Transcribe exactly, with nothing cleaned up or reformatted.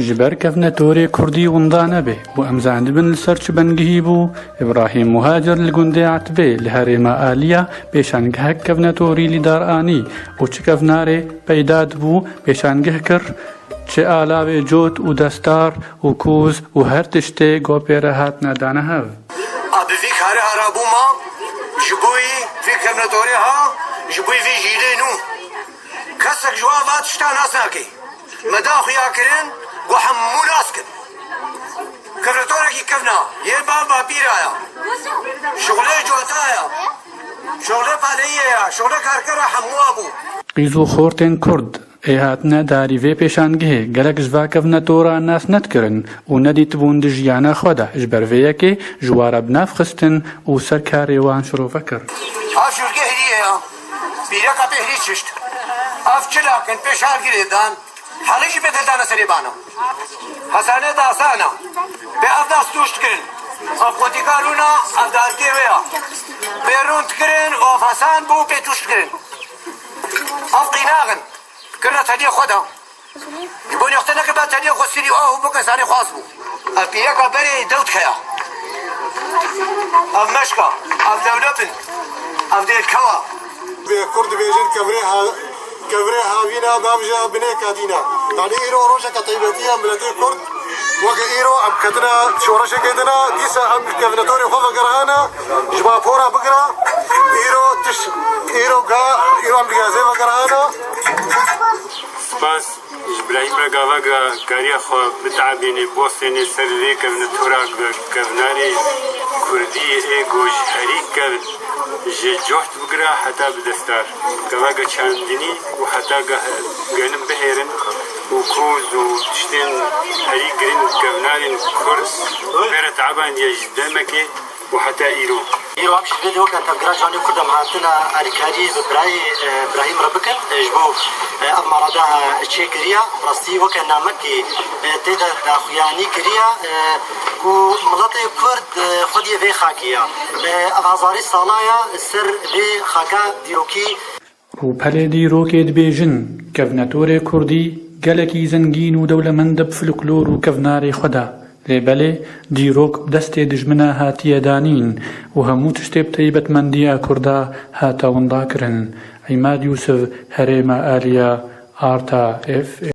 Ji ber kevnetorê kurdî winda nebe û em zanibin li ser çi bengihî bû, Îbrahîm Muhacir li gundê Etbê li herêma Aliya pêşangehek kevnetorî li dar anî û çi kevnarê peyda dibû pêşangeh kir, çi alavê cot û destar û kûz û her tiştê ku pê re hatine dane hev. A bi vî karê ara bûma, ji bo yî vî kevnetorê ha, ji bo yî vî jîlê nû. Kesek ji wan va tişta nas nake. Me da xuya kirin, ku hemû nas kin. Kevnetorekî kevna, yê bav bapîra ya. Şuxulê cota ya. Şuxulê paleyê ya, şuxulê karkera hemû a bû. Qîz û xortên Kurd ê hatine darî vê pêşangehê gelek ji va kevnetora nas nedikirin û nedîtibûn di jiyana xwe de. Ji ber vê yekê ji wa re bi nav xistin û ser karê wan şirove kir. Ev şûrgehê hêrî ye ya. Pîreka pê hêrî çişt. Ev çila kin pê şalgirê dan. Helê jî pê dildane serê bana. Hesane dasana. Pê ev das tuşt kirin. Ev qotika rûna, ev dargê wê ya. Pê rûn dikirin û ev hesan bû pê tuşt kirin. Ev qînaxin. Kirina tenê xwe de. Ji bo nexte neke ba tenê xwe sirî û aho bike zanê xwas bû. Ev pîreka berê dew dikeya. Ev meşka, ev lewlepin, ev dêlkewa. Bê Kurd dibêjin kevirê ha-, kevirê havîna bavja binê kadîna. Yanî îro rojeke taybetî ye miletê Kurd. Weke îro em ketine şoreşekê dina, dîsa em kevnetorê xwe vegerhana, ji ba pora bigira. Îro tiş, îro ga, îro em digezê vegerhana. Spas. Ji Îbrahîm re gava ga kariya xwe biteebêne, bostêne ser vê kevnetora ku kevnarê kurdî ê ku ji herî kevn, ji coht bigire heta bi destar, gava ga çandinî û heta ga genim bihêrin û koz û tiştên herî giring kevnarên kurd bêre teebandiye ji demekê û heta îro. Îro em jî vê dê weke tevgira ciwanê Kurd em hatine alîkariyê bi birayê, e, Brahîm re bikin, e, ji bo, e, ev marada, e, çêkiriya. Rastî weke namekê, e, tê de daxuyanî kiriya, e, ku miletê Kurd, e, xwediyê vê xakê ya. E, ev hezarî sala ya ser vê xaka dîrokî. Rûpelê dîrokê dibêjin, kevnetorê kurdî gelekî zengîn û dewlemend bi folklor û kevnarê xwe de. Lê belê, dîrok bi destê dijmina hatiye danîn û hemû tiştê bi taybetmendiya kurda hate winda kirin. Îmad Yûsif, Herêma Aliya, Arta F M.